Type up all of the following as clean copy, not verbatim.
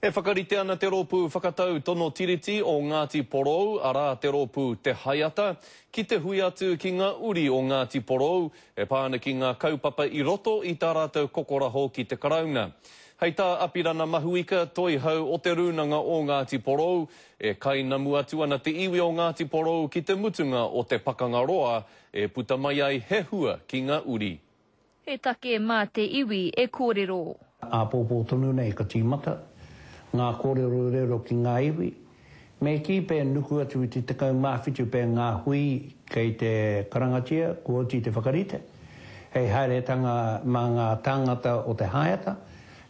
E whakarite ana te rōpū whakatau tono tiriti o Ngāti Porou, arā te rōpū Te Haeata, ki te hui atu ki ngā uri o Ngāti Porou e pā ana ki ngā kaupapa i roto i tā rātou kokoraho ki te Karauna. Hei tā Apirana Mahuika, Toihau o Te Rūnanga o Ngāti Porou, e kainamu atu ana te iwi o Ngāti Porou ki te mutunga o te pakanga roa e puta mai ai he hua ki ngā uri. He take mā te iwi e kōrero. Āpōpō tonu nei ka tīmata ngā kōrerorero ki ngā iwi, me kī pea nuku atu i te 17 pea ngā hui kei te karangatia kua oti te whakarite, hei haeretanga mā ngā tāngata o te haeata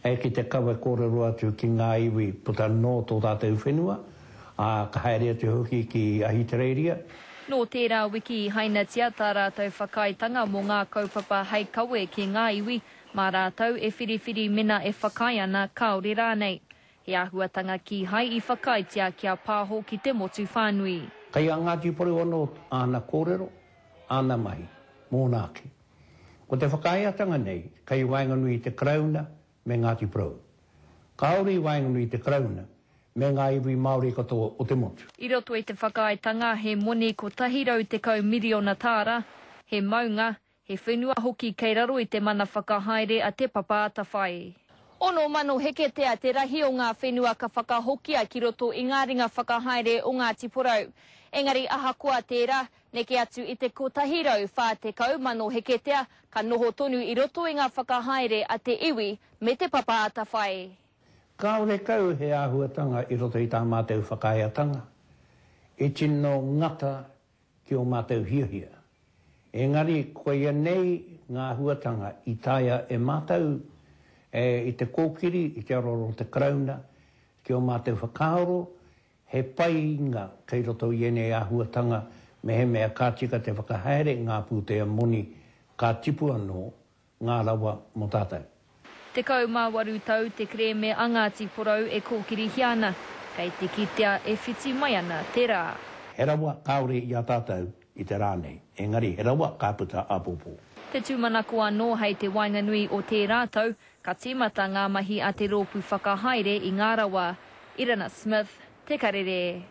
ki te kawe kōrero atu ki ngā iwi puta nō tō tātou whenua, ā, ka haere atu hoki ki Ahitereiria. Nō tērā wiki i hainatia tā rātou whakaaetanga mō ngā kaupapa hei kawe ki ngā iwi, mā rātou e whiriwhiri mena e whakaae ana, kāore rānei. He āhuatanga kīhai i whakaaetia kia pāho ki te motu whānui. Kei a Ngāti Porou anō āna kōrero, āna mahi, mōna ake. Ko te whakaaeatanga nei kei waenganui i te Karauna me Ngāti Porou. Kāore i waenganui i te Karauna me ngā iwi Māori katoa o te motu. I roto i te whakaaetanga he moni 110 miriona tāra, he maunga, he whenua hoki kei raro i te mana whakahaere a Te Papa Atawhai. 6,000 heketea te rahi o ngā whenua ka whakahokia ki roto i ngā ringa whakahaere o Ngāti Porou. Engari ahakoa tērā, Neke atu i te 140,000 heketea ka noho tonu i roto i ngā whakahaere a te iwi me Te Papa Atawhai. Kāore kau he āhuatanga i roto i tā mātou whakaaeatanga i tino ngata ki ō mātou hiahia. Engari koia nei ngā āhuatanga i taea e mātou i te kōkiri i te aroaro o te Karauna ki ō mātou whakaaro He painga kei roto i ēnei āhuatanga mehemea ka tika te whakahaere ngā pūtea moni ka tipu anō ngā rawa mō tātou. 18 tau te kerēme a Ngāti Porou e kōkirihia ana, kei te kitea e whiti mai ana te rā. He rawa kāore i a tātou i te rā nei, engari he rawa ka puta āpōpō. Te tūmanako anō hei te waenganui o tērā tau, Ka tīmata ngā mahi a te rōpū whakahaere i ngā rawa. Irina Smith, Te Karere.